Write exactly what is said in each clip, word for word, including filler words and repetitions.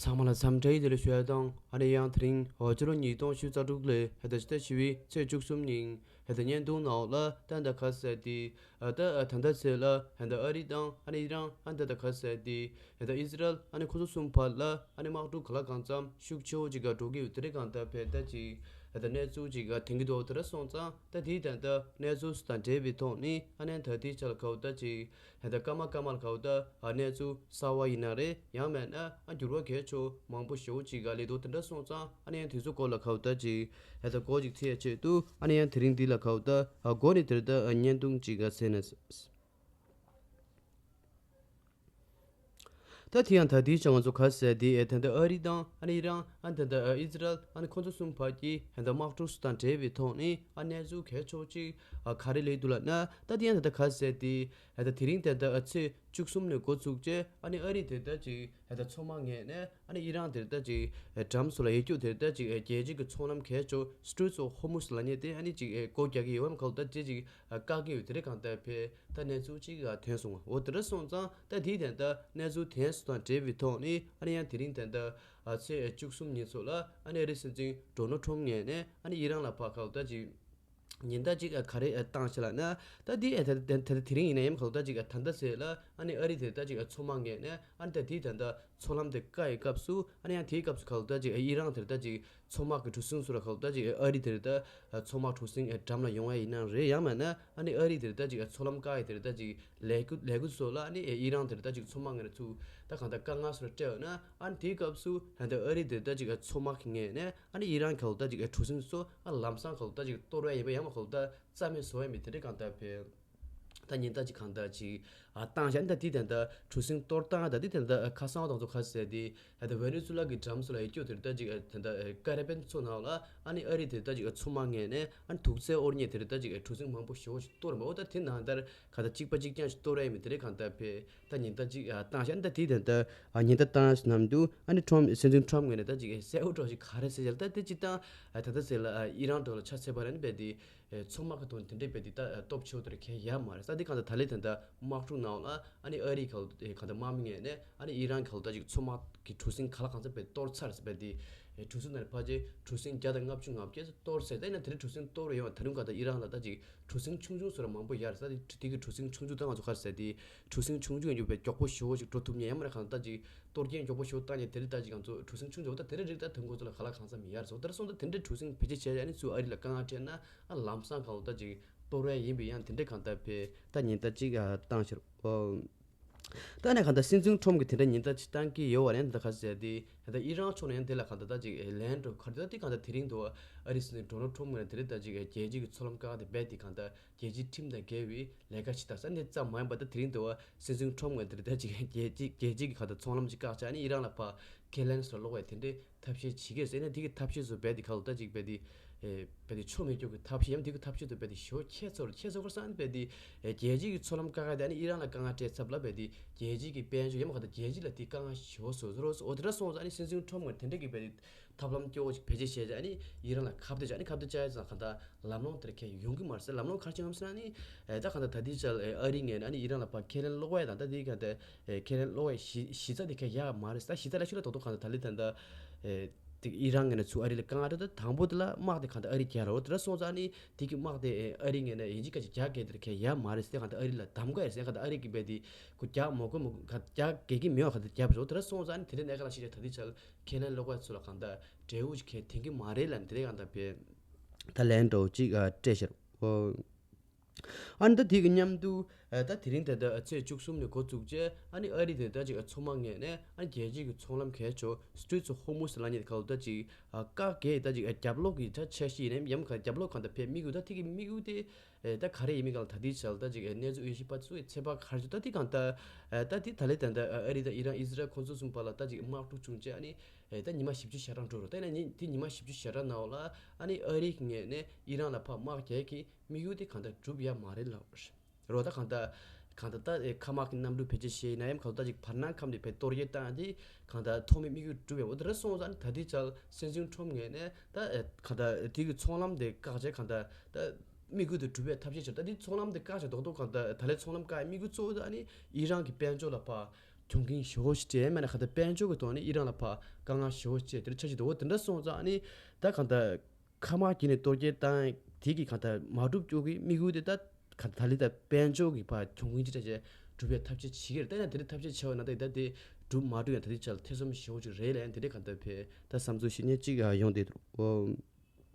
ཚང་མ་ལ་འཚམས་འདྲི་བདེ་ལེགས་ཞུ་ཡ་དང་། ཨ་ནི་ཡང་དེ་རིང་ཕྱི་ལོ་ཉིས་སྟོང་ཉི་ཤུ་རྩ་དྲུག་ལོའི་ད་ཕྱི་ཟླ་བཞི་པའི་ཚེས་བཅུ་གསུམ་ཉིན་ད་བརྙན་ཐུང་ནང་ལ་ད་ད་ག་ཟེར་དེ་ད་ད་ལྟ་ཚེ་ལ་ད་ཨ་རི་དང་ཨ་ནི་ཨི་རན་ཨ་ད་ད་ག་ཟེར་དེ་ད་ཨི་ཟི་རལ་ཨ་ནི་ཁོ་ཚོ་གསུམ་བར་ལ་ཨ་ནི་དམག་འཁྲུག་ག་ལ་གང་འཚམ་ཤུགས་ཆེ་བོ་ཅིག་ག་འགྲོ་གི་ཡོད། དེ་རིང་གང་ལྟར་ཕེ་ད་ཅིག་ད་གནས་ཚུལ་ཅིག་ག་ཐོན་གི་འདུག་དེ་འདྲ་སོང་ཙང་ད་དེའི་ད་ད་གནས་ཚུལ་དང་འབྲེལ་བའི་ཐོག་ནས་ཨ་ནི་ད་དེའི་ཆ་ལ་ག་བོ་ད་ཅིག་ད་སྐར་མ་སྐར་མ་ལ་ག་བོ་ད་གནས་ཚུལ་གསར་བ་ཡིན་ན་རེད། ཡང་མེད་ན་ཨ་འགྱུར་བ་གལ་ཆེ་མང་པོ་ཞེ་བོ་ཅིག་ག་སླེབས་འདུག་དེ་འདྲ་སོང་ཙང་ཨ་ནི་ཡང་དེ་ཚོ་སྐོར་ལ་ག་བོ་ད་ཅིག་ད་སྐོར་ཅིག་ཐེག་ཆེད་དུ་ཨ་ནི་ཡང་དེ་རིང་འདི་ལ་ག་བོ་ད་སྒོ་ནས་དེར་ད་བརྙན་ཐུང་ཅིག་ག་ཟེར་ན། ད་དེ་ཡང་ད་དེའི་ཆ་ང་ཚོ་ག་ཟེར་དེ་ཨེ་ད་ལྟ་ཨ་རི་དང་ཨ་ནི་ཨི་རན་ཨ་ནི་ད་ལྟ་ཨི་ཟི་རལ་ཨ་ནི་ཁོ་ཚོ་གསུམ་བར་གྱི་ད་ལྟ་དམག་འཁྲུག་སུ་དང་འབྲེལ་བའི་ཐོག་ནས་ཨ་གནས་ཚུལ་གལ་ཆེ་བོ་ཅིག་ཨ་ག་རེ་སླེབས་འདུག་ལབ་ན། ད་དེ་ཡང་ད་ལྟ་ག་ཟེར་དེ་ཨེ་ད་དེ་རིང་ད་ལྟ་ཨ་ཚེས་བཅུ་གསུམ་ནས་འགོ་བཙུགས་རྗེས་ཨ་ནི་ཨ་རི་དེ་ད་ཅིག་ཨེ་ད་མཚོ་དམག་ངོས་ནས་ཨ་ནི་ཨི་རན་དེ་ད་ཅིག་ཨེ་འགྲམ་སུ་ལ་ཡོད་རྒྱུ་དེ་ད་ཅིག་ཨེ་རྒྱལ་སྤྱི་གི་མཚོ་ལམ་གལ་ཆེ་Straits of Hormuz ལབ་མཁན་དེ་ཨ་ནི་ཅིག་ཨེ་སྒོ་རྒྱག་གི་ཡོད་པ་ག་ད་ཅིག་ཅིག་ཨ་བཀག་གི་ཡོད། དེ་རིང་གང་ལྟར་ཕེ་ད་གནས་ཚུལ་ཅིག་ཨ་ཐོན་སོང་བ། འོ་དེ་འདྲ་སོང་ཙང་ད་དེའི་ད་ལྟ་གནས་ཚུལ་ཐོན་སོང་དང་འབྲེལ་བའི་ཐོག་ནས་ཨ་ནི་ཡང་དེ་རིང་ད་ལྟ་ཨ་ཚེས་བཅུ་གསུམ་ཉིན་ཚོ་ལ་ཨ་ནི་ཨ་རིའི་སྲིད་འཛིན་ཌོ་ནལ་ཊམ་ངོས་ནས་ཨ་ནི་ཨི་རན་ལ་ཕར་ག་ད་ཅིག་ཉེན་བརྡ་ཅིག་ཨ་ག་རེ་ཨ་བཏང་ཤག་ལབ་ན། ད་དེ་ཨ་ད་ད་ད་དེ་རིང་ཡིན་ན་ཡང་ག་ད་ཅིག་ཨ་ད་ལྟ་ཚེ་ལ་ཨ་ནི་ཨ་རི་དེ་ད་ཅིག་ཨ་མཚོ་དམག་ངོས་ནས་ཨ་ནི་ད་དེའི་ད་ལྟ་མཚོ་ལམ་དེ་བཀག་ཡི་སྐབས་སུ་ཨ་ནི་ཡང་དེའི་སྐབས་སུ་ག་ད་ཅིག་ཨ་ཨི་རན་དེ་ད་ཅིག་མཚོ་དམག་གི་གྲུ་གཟིངས་སུ་ར་ག་ད་ཅིག་ཨ་རི་དེ་ད་མཚོ་དམག་གྲུ་གཟིངས་ཨ་འགྲམ་ལ་ཡོང་ཡ་ཡིན་ན་རེད། ཡང་མིན་ན་ཨ་ནི་ཨ་རི་དེ་ད་ཅིག་ཨ་མཚོ་ལམ་བཀག་ཡི་དེ་ད་ཅིག་ལས་འགུལ་ལས་འགུལ་སོགས་ལ་ཨ་ནི་ཨི་རན་དེ་ད་ཅིག་མཚོ་དམག་ངོས་ནས་ཚུར་ད་གང་ལྟར་དཀའ་ངལ་སོགས་སྤྲད་ཡོད་ན། ཨ་ནི་དེའི་སྐབས་སུ་ད་ལྟ་ཨ་རི་དེ་ད་ཅིག་ཨ་མཚོ་དམག་གི་ངོས་ནས་ཨ་ནི་ཨི་རན་ག་ད་ཅིག་ཨ་གྲུ་གཟིངས་སོགས་ཨ་ལམ་སང་ག་ད་ཅིག་གཏོར་བ་ཡིན་པ་ཡང་མ་ག་ད་རྩ་མེད་བཟོ་ཡ་མེད། དེ་འདྲའི་གང་ལྟར་ཕེ་ད་ཉེན་བརྡ་ཅིག་གང་ལྟར་ཅིག་ཨ་བཏང་བཞག་ད་དེ་ད་ལྟ་གྲུ་གཟིངས་གཏོར་བཏང་ད་དེ་ད་ལྟ་ཁ་སང་བ་དང་ཚོ་ཁ་ཟེར་དེ་ད་ལྟ་ཝེ་ནེ་ཛུ་ལ་གི་འགྲམ་སུ་ལ་ཡོད་རྒྱུ་དེ་ད་ཅིག་ཨ་ད་ལྟ་ཀ་རི་བྷི་ཡན་མཚོ་ནང་ལ་ཨ་ནི་ཨ་རི་དེ་ད་ཅིག་ཨ་མཚོ་དམག་ངོས་ནས་ཨ་ནི་དུག་རྫས་དབོར་མཁན་དེ་ད་ཅིག་ཨ་གྲུ་གཟིངས་མང་པོ་ཞེ་བོ་ཞིག་གཏོར་མ། འོ་ད་དེ་ནང་ལྟར་ག་ད་གཅིག་པ་གཅིག་རྐྱང་ཞིག་གཏོར་ཡ་མེད། དེ་འདྲའི་གང་ལྟར་ཕེ་ད་ཉེན་བརྡ་ཅིག་ཨ་བཏང་བཞག་ད་དེ་ད་ལྟ་ཨ་ཉེན་བརྡ་བཏང་ནམ་དུས་ཨ་ནི་ཊམ་སྲིད་འཛིན་ཊམ་ངོས་ནས་ད་ཅིག་ཨ་གསལ་བོ་འགྲོ་ཞིག་ག་རེ་ཟེར་ཡ་ལ་ད་དེ་སྤྱིར་བཏང་ཨ་ད་ལྟ་ཟེར་ལ་ཨ་ཨི་རན་འགྲོ་ལ་ཆ་ཚད་པ་ར་ནི་བས་དེ་ཨེ་མཚོ་དམག་གི་དོན་དེ་འདྲའི་བས་དེ་ད་ཨ་སྟོབས་ཆེ་བོ་དེར་ཁེལ་ཡ་མ་རེད་ས། དེ་གང་ལྟར་ད་ལས་དེ་ད་དམག་འཁྲུག་ནང་ལ་ཨ་ནི་ཨ་རི་ག་ལ་ཨེ་གང་ལྟར་དམག་མི་ངོས་ནས་ཨ་ནི་ཨི་རན་ག་ལ་ད་ཅིག་མཚོ་དམག་གི་གྲུ་གཟིངས་ག་ལ་གང་ཚ་བས་གཏོར་ཚར་ཟེར་བས་དེ་ཨེ་གྲུ་གཟིངས་ནང་ཕལ་ཆེར་གྲུ་གཟིངས་བརྒྱ་དང་ལྔ་བཅུ་ང་བརྒྱད་ཙམ་གཏོར་ཟེར། ད་ཡིན་ན་དེ་འདྲའི་གྲུ་གཟིངས་གཏོར་ཡོང་བ་ད་རུང་གང་ལྟར་ཨི་རན་ལ་ད་ཅིག་གྲུ་གཟིངས་ཆུང་ཆུང་སོགས་ར་མང་པོ་ཡོད་རེད་ས། དེ་དེ་གི་གྲུ་གཟིངས་ཆུང་ཆུང་ད་ང་ཚོ་ག་རེ་ཟེར་དེ་གྲུ་གཟིངས་ཆུང་ཆུང་ཡོད་པའི་མགྱོགས་པོ་ཞེ་བོ་ཞིག་འགྲོ་ཐུབ་མཁན་ཡང་མ་རེད། གང་ལྟར་ཅིག་གཏོར་སྐྱོན་མགྱོགས་པོ་ཞེ་བོ་བཏང་ནས་དེ་རིགས་ད་ཅིག་ང་ཚོ་གྲུ་གཟིངས་ཆུང་ཆུང་ད་དེ་འདྲའི་རིགས་ད་དུས་འཁོར་ཚོ་ལ་ག་ལ་གང་འཚམ་ཡོད་རེད་ཟེར། དེ་སོང་ད་དེ་འདྲའི་གྲུ་གཟིངས་བེད་སྤྱོད་བྱས་ཡ་ནི་ཚུར་ཨ་རི་ལ་དཀའ་ངལ་འཕྲད་ན་ཨ་ལམ་སང་གང་ལྟར་ཅིག་གཏོར་བ་ཡིན་པའི་ཡང་དེ་འདྲའི་གང་ལྟར་བས་ད་ཉེན་བརྡ་ཅིག་ཨ་བཏང་ཤར། ཨོ། ད་ནས་གང་ལྟར་སྲིད་འཛིན་ཁྲོམ་གྱིས་དེ་འདྲ་ཉེན་བརྡ་ཅིག་བཏང་གི་ཡོད་པ་རེད། ད་ག་ཟེར་དེ་ད་ཨི་རན་ཕྱོགས་ནས་ཡང་དེ་ལ་གང་ལྟར་ད་ཅིག་ལན་འགྲོ་ག་རེ་ད་དེ་གང་ལྟར་དེ་རིང་དུ་ཨ་རི་སྲིད་འཛིན་ཌོ་ནལ་ཁྲོམ་ངོས་ནས་དེ་རིང་ད་ཅིག་རྒྱལ་སྤྱི་གི་མཚོ་ལམ་བཀག་དེ་རྦད་དེ་གང་ལྟར་རྒྱལ་སྤྱིའི་ཁྲིམས་དང་འགལ་བའི་ལས་ཀ་ཞིག་ད་ས་གནས་ཙམ་མ་ཡིན་པ་ད་དེ་རིང་དུ་སྲིད་འཛིན་ཁྲོམ་ངོས་དེར་ད་ཅིག་རྒྱལ་སྤྱི་རྒྱལ་སྤྱི་གི་ཁ་ད་ཚོང་ལམ་ཅིག་བཀག་བྱས་ནས་ཨི་རན་ལ་ཕར་ཁས་ལེན་སོགས་ལོག་པའི་དེ་འདྲའི་ཐབས་ཤེས་བྱེད་ཀྱི་ཟེར་ནས་དེ་གི་ཐབས་ཤེས་སུ་རྦད་དེ་ཁ་ལོ་ད་ཅིག་རྦད་དེ་རྦད་དེ་ཆོ་མེད་སྐྱོ་གི་ཐབས་ཤེས་ཡང་དེ་གི་ཐབས་ཤེས་སུ་རྦད་དེ་ཞོ་ཁྱད་ཚོར་ཁྱད་ཚོར་ཁར་སང་རྦད་དེ་རྒྱལ་སྤྱི་གི་ཚོང་ལམ་བཀག་ག་དེ་ནི་ཨི་རན་ལ་དཀའ་ངལ་སྤྲད་ཚབ་ལ་རྦད་དེ་རྒྱལ་སྤྱི་གི་དཔལ་འབྱོར་ཡང་མ་ག་ད་རྒྱལ་སྤྱི་ལ་དེ་དཀའ་ངལ་ཞོ་སོ་རོ་སོ་འོ་དེ་འདྲ་སོང་ཙང་ཨ་ནི་སྲིད་འཛིན་ཁྲོམ་ངོས་དེ་འདྲ་གི་རྦད་དེ་ཐབས་ལམ་སྐྱོ་བོ་ཞིག་བེད་སྤྱོད་བྱས་ཙང་ཨ་ནི་ཨི་རན་ལ་ཁ་གཏད་བྱས་ཨ་ནི་ཁ་གཏད་བྱས་ཙང་གང་ལྟར་ལམ་ལྷོང་དེར་ཁྱེད་ཡོང་གི་མ་རེད་ཟེར། ལམ་ལྷོང་ག་རེ་བྱུང་ངམ་ཟེར་ན་ནི། ཨེ་ད་གང་ལྟར་ད་ལྟའི་ཆར་ཨེ་ཨ་རི་ངོས་ནས་ཨ་ནི་ཨི་རན་ལ་ཕར་ཁས་ལེན་ལོག་པ་ཡ་དང་ད་ལྟའི་གང་ལྟར་ཨེ་ཁས་ལེན་ལོག་པ་ཡ་གཞི་གཞི་རྩ་དེ་ཁ་ཡག་མ་རེད་ཟེར། གཞི་རྩ་ལ་ཤུ་ལ་ཏོག་ཏོག་གང་ལྟར་ད་ལྟའི་ད་ལྟ་ཨེ་དེ་ཨི་རན་ངོས་ནས་ཚུར་ཨ་རི་ལ་དཀའ་ངལ་འཕྲད་ད་དང་པོ་དེ་ལ་དམག་དེ་གང་ལྟར་ཨ་རི་རྒྱག་རོགས་དེ་འདྲ་སོང་ཙང་ཨ་ནི་དེ་གི་དམག་དེ་ཨེ་ཨ་རི་ངོས་ནས་ཡིན་གཅིག་ག་གཅིག་རྒྱག་གེ་དེར་ཁ་ཡག་མ་རེད་ཟེར། གང་ལྟར་ཨ་རི་ལ་གདམ་ག་ཡ་ཟེར། གང་ལྟར་ཨ་རི་གི་རྦད་དེ་ཁོ་རྒྱག་མ་དགོས་མ་དགོས་ག་རྒྱག་གེ་གི་མེད་པ་གང་ལྟར་རྒྱབ་རོགས་དེ་འདྲ་སོང་ཙང་ཨ་ནི་དེ་འདྲའི་གནད་འགག་ལ་ཤི་ཆ་ད་ལྟའི་ཆར་ཁས་ལེན་ལོག་པ་ཚོ་ལ་གང་ལྟར་འབྲས་བུ་ཞིག་ཁས་ཐེན་གི་མ་རེད་ལབ་ནས་དེ་རིང་ཨ་ད་བས་ད་ལན་འགྲོ་གཅིག་ཨ་སྤྲད་ཤར། ཨོ། ཨ་ནི་ད་དེ་གི་མཉམ་དུ་ཨ་ད་དེ་རིང་ད་ལྟ་ཚེས་བཅུ་གསུམ་ནས་འགོ་བཙུགས་རྗེས་ཨ་ནི་ཨ་རི་དེ་ད་ཅིག་ཨ་མཚོ་དམག་ངོས་ནས་ཨ་ནི་རྒྱལ་སྤྱི་གི་ཚོང་ལམ་གལ་ཆེ་Straits of Hormuz ལབ་མཁན་དེ་ག་ལ་ད་ཅིག་ཨ་བཀག་གེ་ད་ཅིག་ཨ་རྒྱབ་ལོག་གི་ད་འཆར་གཞི་ཡིན་ནམ་ཡང་ག་རྒྱབ་ལོག་གང་ལྟར་ཕེབས་དམིགས་ཡུལ་ད་དེ་གི་དམིགས་ཡུལ་དེ། ཨེ་ད་ག་རེ་ཡིན་མིན་གང་ལ་ད་ལྟའི་ཆར་ལ་ད་ཅིག་ཨེ་གནས་ཚུལ་དབྱེ་ཞིབ་པ་ཚོས་ཚོད་དཔག་ག་རེ་བྱུང་ད་དེ་གང་ལྟར་ཨེ་ད་དེ་ད་ལས་ད་ལྟ་ཨ་རི་དང་ཨི་རན་ཨི་ཟི་རལ་ཁོང་ཚོ་གསུམ་བར་ལ་ད་ཅིག་དམག་འཁྲུག་བྱུང་རྗེས་ཨ་ནི་ཨེ་ད་ཉི་མ་བཞི་བཅུ་ཞེ་གྲངས་འགྲོ་རོགས་ད་ཡིན་ན་ཉི་དེ་ཉི་མ་བཞི་བཅུ་ཞེ་གྲངས་ནང་ལ་ཨ་ནི་ཨ་རི་གི་ངོས་ནས་ཨི་རན་ལ་ཕར་དམག་རྒྱག་གི་དམིགས་ཡུལ་དེ་གང་ལྟར་འགྲུབ་ཡ་མ་རེད་ལབ་རོགས། ད་གང་ལྟར་གང་ལྟར་ད་ཨེ་མཁའ་དམག་གི་གནམ་གྲུ་བེད་སྤྱོད་བྱས་ཡིན་ན་ཡང་གང་ལྟར་ད་ཅིག་བར་སྣང་ཁམས་དེ་བེད་གཏོར་རྒྱག་བཏང་དེ་གང་ལྟར་ཐོག་མའི་དམིགས་ཡུལ་འགྲུབ་ཡ་འོ་དེ་རེད་སོང་ཙང་ཨ་ནི་ད་ལྟའི་ཆར་སྲིད་འཛིན་ཁྲོམ་ངོས་ནས་ད་ཨེ་གང་ལྟར་དེ་གི་ཚོང་ལམ་དེ་བཀག་བྱས་གང་ལྟར་ད། དམིགས་ཡུལ་དེ་འགྲུབ་པའི་ཐབས་ཤེས་བྱས། ད་དེ་ཚོང་ལམ་དེ་བཀག་བྱས་རྡོག་རྡོག་གང་ལྟར་ད་ལས་ཚོང་ལམ་བཀག་ཡའི་དམིགས་ཡུལ་གཙོ་བོ་དེ་ཨ་ནི་ཨི་རན་གྱི་དཔལ་འབྱོར་ལ་ཕར་ གྱོང་གུན་ཞེ་པོ་ཞིག་སྤྲད་མ་ན་གང་ལྟར་དཔལ་འབྱོར་གྱི་ཐོག་ནས་ཨི་རན་ལ་ཕར་དཀའ་ངལ་ཞེ་པོ་སྤྲད་དེ་འདྲ་ཆགས་ཀྱི་འདུག་འོ་དེ་འདྲ་སོང་ཙང་ཨ་ནི་ད་གང་ལྟར་མཁའ་དམག་བརྒྱུད་ནས་གཏོར་རྒོལ་བཏང་དེ་གིས་གང་ལྟར་མ་འགྲུབ་ཀྱོག་གི་དམིགས་ཡུལ་དེ་ད་གང་ལྟར་ད་ལི་ད་དཔལ་འབྱོར་གྱི་ཕར་གྱོང་གུན་ཅིག་སྤྲད་བྱས་སྒྲུབ་པའི་ཐབས་ཤེས་བྱེད་ཀྱི་རེད། ད་ཡང་དེ་འདྲ་ཐབས་ཤེས་བྱས་པ་ན་ད་ད་དེ་སྒྲུབ་མ་སྒྲུབ་ཡང་ད་དེ་ཆ་ལ་ཐེ་ཚོམ་ཞེ་པོ་ཅིག་རེད་ལ། ཡང་དེ་འདྲ་གང་ལྟར་བས་ད་བསམ་ཚུལ་ཞིག་ནས་ཅིག་ཡོང་བསྡད་འདུག་འོ།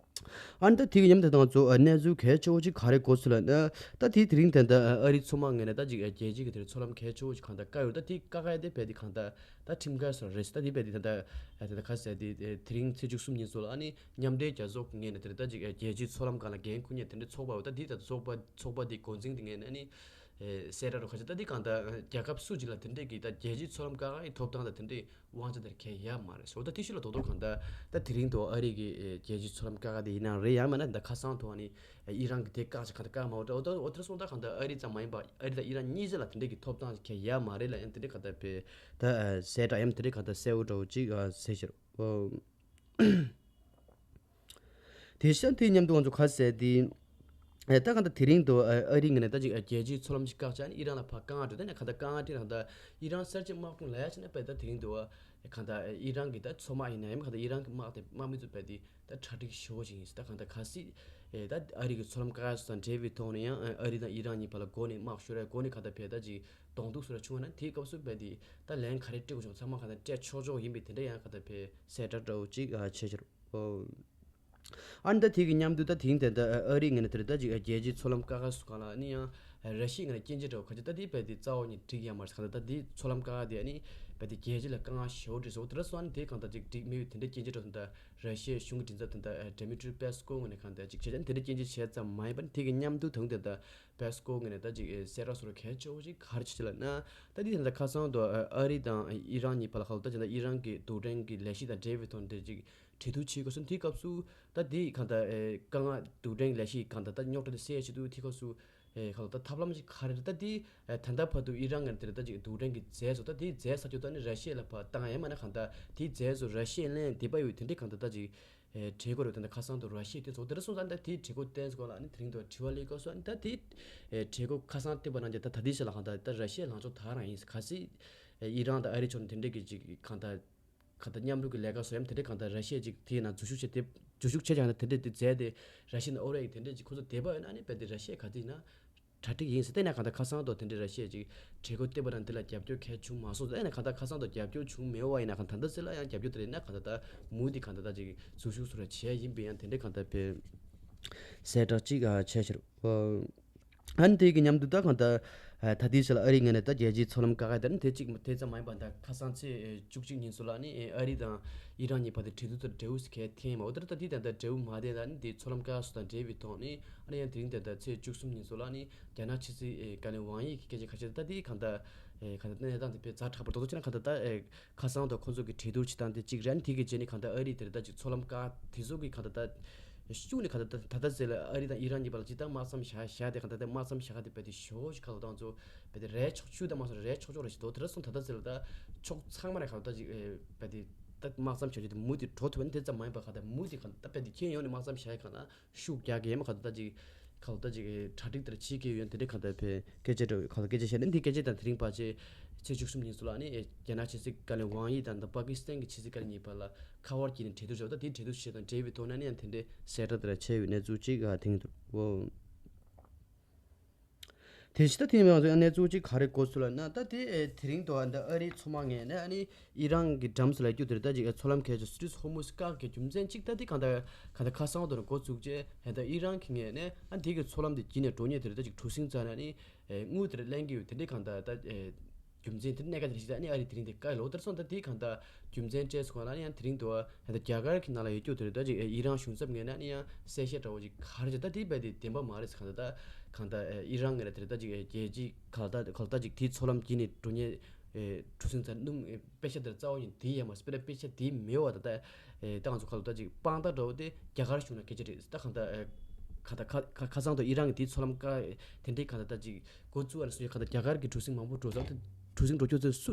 ཨ་ནི་ད་དེ་གི་མཉམ་དུ་ང་ཚོ་གནས་ཚུལ་གལ་ཆེ་བོ་ཅིག་ག་རེ་གོ་ཚུལ་ལ་ན། ད་དེ་དེ་རིང་དེ་འདྲ་ཨ་རིའི་མཚོ་དམག་ངོས་ནས་ད་ཅིག་རྒྱལ་སྤྱིའི་གི་དེ་མཚོ་ལམ་གལ་ཆེ་བོ་ཅིག་གང་ལྟར་བཀག་ཡོད། ད་དེ་བཀག་ཡ་དེ་རྦད་དེ་གང་ལྟར་ད་ཁྲིམས་འགལ་སོགས་རེད། ད་དེ་རྦད་དེ་ད་ད་ད་ག་ཟེར་དེ་དེ་རིང་ཚེས་བཅུ་གསུམ་ཉིན་སོགས་ལ་ཨ་ནི་མཉམ་འབྲེལ་རྒྱལ་ཚོགས་ངོས་ནས་དེ་ད་ཅིག་རྒྱལ་སྤྱིའི་མཚོ་ལམ་སྒང་ལ་འགན་འཁུར་མཁན་དེ་འདྲ་ཚོགས་པ་ཡོད། ད་དེ་ད་ཚོགས་པ་ཚོགས་པ་དེ་འགོ་འཛིན་དེ་ངོས་ནས་ཨ་ནི་གསལ་བསྒྲགས་རུ་ཁ་ཆེ། ད་དེ་གང་ལྟར་རྒྱལ་ཁབ་སུ་ཅིག་ལ་དེ་འདྲས་ཀྱི་ད་རྒྱལ་སྤྱིའི་མཚོ་ལམ་བཀག་ཡའི་ཐོབ་ཐང་ད་དེ་འདྲས་དབང་ཆ་དེར་གལ་ཡ་མ་རེད་ཟེར། ད་དེ་ཤུ་ལ་རྡོག་རྡོག་གང་ལྟར་ད་དེ་རིང་དུ་ཨ་རི་གི་རྒྱལ་སྤྱིའི་མཚོ་ལམ་བཀག་ཡ་དེ་ཡིན་ན་རེད། ཡང་མིན་ན་ད་ཁ་སང་དུ་ཨ་ནི་ཨི་རན་གྱི་དེ་བཀག་ཅིག་གང་ལྟར་བཀག་མ་འོ་ད་འོ་ད་འོ་དེར་སོང་ད་གང་ལྟར་ཨ་རི་ཙམ་མ་ཡིན་པ་ཨ་རི་དང་ཨི་རན་གཉིས་ཆ་ལ་དེ་འདྲས་ཀྱི་ཐོབ་ཐང་གལ་ཡ་མ་རེད་ལ། ཡང་དེ་འདྲས་གང་ལྟར་བས་ད་གསལ་བསྒྲགས་ཡང་དེ་འདྲས་གང་ལྟར་གསལ་བོ་འདྲ་བོ་ཅིག་ཟེར་ཤེར། དེ་ཤ་དེ་མཉམ་དུ་ང་ཚོ་ག་ཟེར་དེ། ཨེ་ད་གང་ལྟར་དེ་རིང་དུ་ཨ་ཨ་རི་ངོས་ནས་ད་ཅིག་རྒྱལ་སྤྱིའི་མཚོ་ལམ་ཞིག་བཀག་བྱས་ནས་ཨི་རན་ལ་ཕར་དཀའ་ངལ་འགྲོ། ད་ནས་གང་ལྟར་དཀའ་ངལ་འཕྲད་གང་ལྟར་ཨི་རན་གསར་བརྗེ་དམག་དཔུང་ལ་ཡ་བྱས་ནས་དཔེ་ད་དེ་རིང་དུ་གང་ལྟར་ཨི་རན་གྱི་ད་མཚོ་དམག་ཡིན་ན་ཡང་གང་ལྟར་ཨི་རན་གྱི་དམག་དེ་དམག་མི་ཚོ་དཔེ་དེ་ད་གྲ་སྒྲིག་ཞེ་པོ་ཞིག་ཡིན་ཟེར། ད་གང་ལྟར་གལ་སྲིད་ཨེ་ད་ཨ་རི་གི་མཚོ་ལམ་བཀག་ཡ་སོགས་དང་འབྲེལ་བའི་ཐོག་ནས་ཡང་ཨ་རི་དང་ཨི་རན་གཉིས་བར་ལ་འགོ་ནས་དམག་ཤོར་ཡ་འགོ་ནས་གང་ལྟར་དཔེ་ད་ཅིག་གདོང་ཐུག་སོགས་ལ་བྱུང་བ་ན་དེའི་སྐབས་སུ་དཔེ་དེ་ད་ལན་ག་རེ་སྤྲད་དགོས་བྱུང་ཚང་མ་གང་ལྟར་སྤྲད་ཆོག་ཆོག་ཡིན་པའི་དེ་འདྲ་ཡང་གང་ལྟར་དཔེ་གསལ་བསྒྲགས་འདྲ་བོ་ཅིག་བྱས་ཤར། ཨ་ནི་ད་དེ་གི་མཉམ་དུ་ད་དེང་དེ་འདྲ་ཨ་རི་ངོས་ནས་དེ་འདྲ་ད་ཅིག་རྒྱལ་སྤྱིའི་མཚོ་ལམ་བཀག་ཡ་སོགས་སྒང་ལ་ཨ་ནི་ཡང་ར་ཤི་ཡའི་ངོས་ནས་སྐྱོན་བརྗོད་འདྲ་བོ་ག་ཅིག་ད་དེ་རྦད་དེ་རྩ་བ་ནས་འགྲིག་ཡ་མ་རེད། གང་ལྟར་ད་དེ་མཚོ་ལམ་བཀག་ཡ་དེ་ཨ་ནི་རྦད་དེ་རྒྱལ་སྤྱི་ལ་དཀའ་ངལ་ཞེ་པོ་འགྲོ་སོང་། དེ་འདྲ་སོང་ཨ་ནི་དེ་གང་ལྟར་ཅིག་འགྲིག་མེད་པའི་དེ་འདྲ་སྐྱོན་བརྗོད་འདྲ་བོ་སོང་། ད་ར་ཤི་ཡའི་གཞུང་གི་མགྲིན་ཚབ་དེ་འདྲ་ཌི་མི་ཏྲི་པེ་སི་ཀོ་ངོས་ནས་གང་ལྟར་ཅིག་བྱས་ཙང་དེ་འདྲ་སྐྱོན་བརྗོད་བྱས་ཙམ་མ་ཡིན་པར་དེ་གི་མཉམ་དུ་དང་དེ་འདྲ་པེ་སི་ཀོ་ངོས་ནས་ད་ཅིག་གསལ་བསྒྲགས་སོགས་གལ་ཆེ་བོ་ཞིག་ག་རེ་བྱས་ལབ་ན། ད་དེ་དེ་འདྲ་ཁ་སང་དུ་ཨ་རི་དང་ཨི་རན་གཉིས་བར་ལ་གང་ལྟར་ད་ཅིག་ད་ཨི་རན་གྱི་རྡུལ་ཕྲན་གྱི་ལས་གཞི་དང་འབྲེལ་བའི་ཐོག་ནས་དེ་ཅིག་གྲོས་བསྡུར་བྱེད་དགོས་སོང་། དེའི་སྐབས་སུ་ད་དེ་གང་ལྟར་ཨེ་དཀའ་ངལ་རྡུལ་ཕྲན་ལས་གཞི་གང་ལྟར་ད་རྙོག་དྲ་དེ་སེལ་ཡ་ཆེད་དུ་དེའི་སྐབས་སུ་ཨེ་གང་ལྟར་ད་ཐབས་ལམ་ཞིག་ག་རེ་རེད། ད་དེ་ཨེ་ད་ལྟ་བར་དུ་ཨི་རན་ངོས་ནས་དེ་རེད་ད་ཅིག་རྡུལ་ཕྲན་གྱི་རྫས་སོགས་ད་དེའི་རྫས་ས་ཆ་ད་ནི་ར་ཤི་ཡ་ལ་ཕར་བཏང་ཡ་མ་ན་གང་ལྟར་དེའི་རྫས་སོགས་ར་ཤི་ཡ་ལེན་བདེ་པོ་ཡོད་དེ་འདྲའི་གང་ལྟར་ད་ཅིག་ཨེ་གྲོས་འགོ་རེད། ད་ལྟ་ཁ་སང་དུ་ར་ཤི་ཡ་དེ་ཚོ་དེ་འདྲ་སོང་ཙང་ད་དེའི་གྲོས་འགོ་བཏོན་སྐོར་ལ་ཨ་ནི་དེ་རིང་དུ་དྲི་བ་སླེབས་སྐབས་སུ་ཨ་ནི་ད་དེ་ཨེ་གྲོས་འགོ་ཁ་སང་བཏོན་པ་རང་རྒྱལ་ད་ད་ལྟའི་ཆ་ལ་གང་ལྟར་ད་ར་ཤི་ཡ་ལངས་ཕྱོགས་དེ་རང་ཡིན། གལ་སྲིད་ཨེ་ཨི་རན་དང་ཨ་རི་ཕྱོགས་ནས་དེ་འདྲའི་གི་ཅིག་གང་ལྟར་གང་ལྟར་མཉམ་རུབ་ཀྱི་ལས་ཀ་བཟོ་ཡ་དེ་འདྲའི་གང་ལྟར་ར་ཤི་ཡ་ཅིག་དེའི་ནང་འཛུལ་ཞུགས་བྱས་ཏེ་འཛུལ་ཞུགས་བྱས་ཀྱང་དེ་འདྲའི་དེ་རྫས་དེ་ར་ཤི་ཡ་ནང་ཨོ་རེད་ཀྱི་དེ་འདྲའི་ཅིག་ཁོ་ཚོ་བདེ་པོ་ཡོད་ན་ཨ་ནི་རྦད་དེ་ར་ཤི་ཡ་ག་དུས་ཡིན་ན་གྲ་སྒྲིག་ཡིན་ཟེར། དེ་ནས་གང་ལྟར་ཁ་སང་དུ་དེ་འདྲའི་ར་ཤི་ཡ་ཅིག་གྲོས་འགོ་བཏོན་པ་དང་དེ་ལ་རྒྱབ་སྐྱོར་གལ་བྱུང་མ་སོང་ཟེར། དེ་ནས་གང་ལྟར་ཁ་སང་དུ་རྒྱབ་སྐྱོར་བྱུང་མེད་པ་ཡིན་ན་གང་ད་ལྟ་མུ་མཐུད་གང་ལྟར་ད་ཅིག་འཛུལ་ཞུགས་བྱས་ཀྱང་ད་ལྟ་ཅིག་འཛུལ་ཞུགས་སུ་ར་བྱས་ཡིན་པས་ཡང་དེ་འདྲའི་གང་ལྟར་བས་གསལ་བསྒྲགས་ཅིག་བྱས་ཕྱིར། ཨ་ནི་དེ་གི་མཉམ་དུ་ད་གང་ལྟར་ད་ལྟའི་ཆ་ལ་ཨ་རིའི་ངོས་ནས་ད་རྒྱལ་སྤྱིའི་མཚོ་ལམ་བཀག་ཡ་དེ་ནི་དེ་གཅིག་དེ་ཙམ་མ་ཡིན་པར་ད་ཁ་སང་ཚེས་བཅུ་གཅིག་ཉིན་སོགས་ལ་ནི་ཨ་རི་དང་ཨི་རན་གཉིས་བར་དུ་གྲོས་བསྡུར་དང་འབྲེལ་བ་ཞིག་གལ་འཐེན་མ་འོ་ད་ད་དེ་ད་ལྟ་འབྲེལ་བ་མ་བསྡད་ད་ནི་དེ་མཚོ་ལམ་བཀག་སོགས་དང་འབྲེལ་བའི་ཐོག་ནི་ཨ་ནི་ཡང་དེ་རིང་ད་ལྟ་ཚེས་བཅུ་གསུམ་ཉིན་སོགས་ལ་ནི་རྒྱ་ནག་ཕྱི་སྲིད་བཀའ་བློན་ཝང་ཡི་གི་སྐད་ཆ་ཁ་ཤས་ད་དེ་གང་ལྟར་གང་ལྟར་གནས་སྟངས་དེ་དཔེ་ཛ་དྲག་པོ་རྡོག་རྡོག་བྱས་ན་གང་ལྟར་ད། ཁ་སང་དང་ཁོ་ཚོ་གི་གྲོས་བསྡུར་བྱེད་སྟངས་དེ་གཅིག་རེད། ཨ་ནི་དེ་གི་རྗེས་ནས་གང་ལྟར་ཨ་རི་དེར་ད་ཅིག་མཚོ་ལམ་བཀག་དེ་ཚོ་གི་གང་ལྟར་ད་ཤུགས་ནས་གང་ལྟར་ད་ད་ལྟ་ཟེར་ལ་ཨ་རི་དང་ཨི་རན་གཉིས་བར་ལ་ཅིག་ད་དམག་མཚམས་བཞག་བཞག་དེ་གང་ལྟར་ད་དམག་མཚམས་བཞག་ག་དེ་བས་དེ་ཞོ་ཞིག་ག་ལོ་དང་ཚོ་བས་དེ་རེད་ཆོག་ཆུ་ད་མ་སོང་རེད་ཆོག་ཆོག་རེད་ཞིག་འདུག་དེ་ར་སོང་ད་ལྟ་ཟེར་ལ་ད་ཕྱོགས་ཚང་མ་རེད་གང་ལྟར་ད་ཅིག་བས་དེ་ད་དམག་མཚམས་བཞག་རྒྱུ་དེ་མུ་དེ་འགྲོ་ཐུབ་ན་དེ་ཙམ་མ་ཡིན་པ་གང་ལྟར་མུ་དེ་གང་ལྟར་བས་དེ་ཁྱེད་ཡོང་ནས་དམག་མཚམས་བཞག་གང་ལྟར། ཤུགས་རྒྱག་གི་ཡིན་མ་ག་ད་ཅིག་ག་ད་ཅིག་གྲ་སྒྲིག་དེར་བྱེད་ཀྱི་ཡོད་དེ་འདྲའི་ག་ད་བས་སྐད་ཆ་འདྲ་བའི་ག་ད་སྐད་ཆ་བཤད་ནས་འདི་སྐད་ཆ་དང་དེ་རིང་བར་ཆད་ཚེས་བཅུ་གསུམ་ཉིན་སུ་ལ་ནི་རྒྱ་ནག་ཕྱི་སྲིད་བཀའ་བློན་ཝང་ཡི་དང་ད་པ་ཀི་སི་ཐན་གྱི་ཕྱི་སྲིད་བཀའ་བློན་གཉིས་བར་ལ་ཁ་པར་བརྒྱུད་ནས་གྲོས་བསྡུར་བྱས་པ་ད་དེའི་གྲོས་བསྡུར་བྱས་དང་འབྲེལ་བའི་ཐོག་ནས་ནི་ཡང་དེ་འདྲའི་གསལ་བསྒྲགས་དེ་འདྲ་བྱས་ཡོད་གནས་ཚུལ་ཅིག་ག་དེང་དུ་འོ། དེ་ཕྱི་ད་དེ་མ་ཟད་གནས་ཚུལ་གཅིག་ག་རེ་གོ་ཚུལ་ལ་ན་ད་དེ་དེ་རིང་དུ་ཨ་ད་ཨ་རིའི་མཚོ་དམག་ངོས་ནས་ཨ་ནི་ཨི་རན་གྱི་འགྲམ་སུ་ལ་རྒྱུ་དེར་ད་ཅིག་མཚོ་ལམ་གལ་ཆེ་སུ་ཏྲིས་ཧོར་མུ་སི་བཀག་གི་རྒྱུ་མཚན་གཅིག་ད་དེ་གང་ལྟར་གང་ལྟར་ཁ་སང་དུ་ནས་འགོ་བཙུགས་རྗེས་ཧེ་ད་ཨི་རན་གྱི་ངོས་ནས་ཨ་དེ་གི་མཚོ་ལམ་དེ་བརྒྱུད་ནས་འགྲོ་མཁན་དེར་ད་ཅིག་གྲུ་གཟིངས་རྩ་ནས་ཨ་ནི་དངུལ་དེར་ལེན་གི་ཡོད་དེ་འདྲའི་གང་ལྟར་ད། རྒྱུ་མཚན་དེ་གནད་འགག་ཅིག་རེད་ཤག་ཨ་ནི་ཨ་རི་དེ་རིང་དེ་བཀག་ཡོད་ལོ། དེར་སོང་ད་དེ་གང་ལྟར་རྒྱུ་མཚན་བཀྲལ་སོང་ལ་ཨ་ནི་ཡང་དེ་རིང་དུ་ཨ་ད་རྒྱ་གར་གྱི་ནང་ལ་ཡོད་རྒྱུ་དེ་རེད་ད་ཅིག་ཨི་རན་གཞུང་ཚབ་ངོས་ནས་ཨ་ནི་ཡང་གསལ་བཤད་འདྲ་བོ་ཅིག་ག་རེ་ཅིག་ད་དེ་རྦད་དེ་བདེན་པ་མ་རེད་ཟེར། གང་ལྟར་ད་གང་ལྟར་ཨི་རན་ངོས་ནས་དེ་རེད་ད་ཅིག་རྒྱལ་སྤྱི་གང་ལྟར་གང་ལྟར་ཅིག་དེའི་མཚོ་ལམ་བརྒྱུད་ནས་འགྲོ་མཁན་གྲུ་གཟིངས་རྩ་སྣུམ་པེ་ཤ་དེར་རྩ་བ་ཉིད་དེ་ཡས་མ་སྤེ་ར་པེ་ཤ་དེ་མེད་བ་ད་ད་ད་ང་ཚོ་གང་ལྟར་ད་ཅིག་དཔང་རྟགས་འདྲ་བོ་དེ་རྒྱ་གར་གཞུང་ལ་སྐད་ཆ་རེད་ད་གང་ལྟར་གང་ལྟར་ཁ་ཁ་ཁ་སང་དུ་ཨི་རན་གྱི་དེའི་མཚོ་ལམ་བཀག་དེ་འདྲའི་གང་ལྟར་ད་ཅིག་འགོ་བཙུགས་པ་ནས་བཟུང་གང་ལྟར་རྒྱ་གར་གྱི་གྲུ་གཟིངས་མང་པོ་འགྲོ་ས་དེ་གྲུ་གཟིངས་འགྲོ་རྒྱུ་ཚོ་སུ་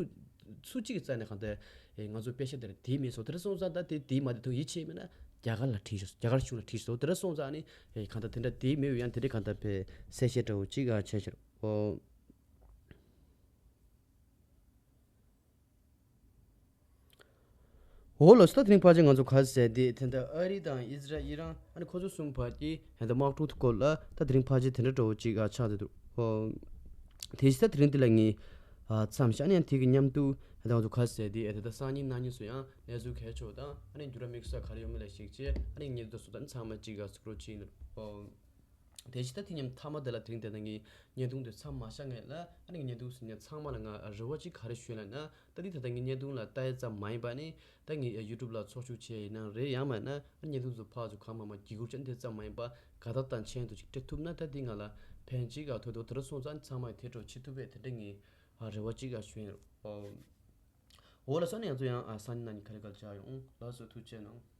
སུ་གཅིག་གི་རྩ་ནས་གང་ལྟར་ང་ཚོ་པེ་ཤ་དེར་དེ་མེད་སོང་། དེར་སོང་ཙང་ད་དེ་དེ་མ་དེ་ཐུག་ཡིད་ཆེས་མེད་ན་རྒྱ་གར་ལ་དྲིས་ཤོག་རྒྱ་གར་གཞུང་ལ་དྲིས་ཤོག་དེར་སོང་ཙང་ནི་གང་ལྟར་དེ་འདྲ་དེ་མེད་ཡང་དེ་འདྲའི་གང་ལྟར་པའི་གསལ་བཤད་འདྲ་བོ་གཅིག་བྱས་ཤར་འོ། འོ་ལགས་སོ། ད་དེ་རིང་ཕལ་ཆེར་ང་ཚོ་ག་རེ་ཟེར་དེ་དེ་འདྲ་ཨ་རི་དང་ཨི་ཟི་རལ་ཨི་རན་ཨ་ནི་ཁོ་ཚོ་གསུམ་བར་གྱི་ཧན་ད་དམག་འཁྲུག་སྐོར་ལ་ད་དེ་རིང་ཕལ་ཆེར་དེ་འདྲ་འདྲ་བོ་ཅིག་ཨ་ཆགས་བསྡད་འདུག་ཨོ། དེ་བཞིན་ད་དེ་རིང་འདི་ལ་ངས་ཨ་མཚམས་བཞག་ནས་ཡང་དེ་གི་མཉམ་དུ་ཧན་ད་ང་ཚོ་ག་རེ་ཟེར་དེ་ཨ་ད་ད་སང་ཉིན་གནངས་ཉིན་སུ་ཡང་གནས་ཚུལ་གལ་ཆེ་བ་དང་ཨ་ནི་འགྱུར་བ་དམིགས་བསལ་ག་རེ་ཡོད་མེད་ལ་གཞིགས་བྱས་ཨ་ནི་ངས་འདི་ཚོ་ད་ཚང་མ་ཅིག་ཨ་གཟིགས་རོགས་བྱེད་ཡིན། ཨོ། དེ་བཞིན་ད་དེ་མཉམ་མཐའ་མ་དེ་ལ་དེ་རིང་དེ་ད་ངས་བརྙན་ཐུང་དེ་མཚམས་མ་བཞག་སྔོན་ལ་ཨ་ནི་བརྙན་ཐུང་གཟིགས་མཁན་ཚང་མ་ལ་ང་རེ་བ་གཅིག་ག་རེ་ཞུ་ལབ་ན། ད་འདི་ད་ལྟ་ངས་བརྙན་ཐུང་ལ་ལྟ་ཡ་ཙམ་མ་ཡིན་པ་ནི་ད་ངས་ཡུ་ཊུབ་ལ་ཚོགས་ཞུགས་བྱས་ཡིན་ན་རེད། ཡང་མིན་ན་ཨ་བརྙན་ཐུང་ཚོ་ཕར་ཚུར་གང་མང་མང་བརྒྱུད་སྐུར་བྱས་དེ་ཙམ་མ་ཡིན་པ་དགའ་རྟགས་དང་མཆན་དུ་ཅིག་སྤྲད་ཐུབ་ན་ད་འདི་ང་ལ་ཕན་ཅིག་ག་ཐོགས་འདུག་དེ་འདྲ་སོང་ཙང་ཚང་མ་ཡིས་དེ་འདྲ་བྱེད་ཐུབ་པས་དེ་འདྲ་ངས་རེ་བ་གཅིག་ག་ཞུ་ཡིན། འོ་ལགས་སོ། ཨ་ནི་ང་ཚོ་ཡང་ཨ་སང་ཉིན་གནངས་ཉིན་ག་རེ་ག་རེ་བྱ་ཡོང་ལགས་སོ། ཐུགས་རྗེ་གནང་།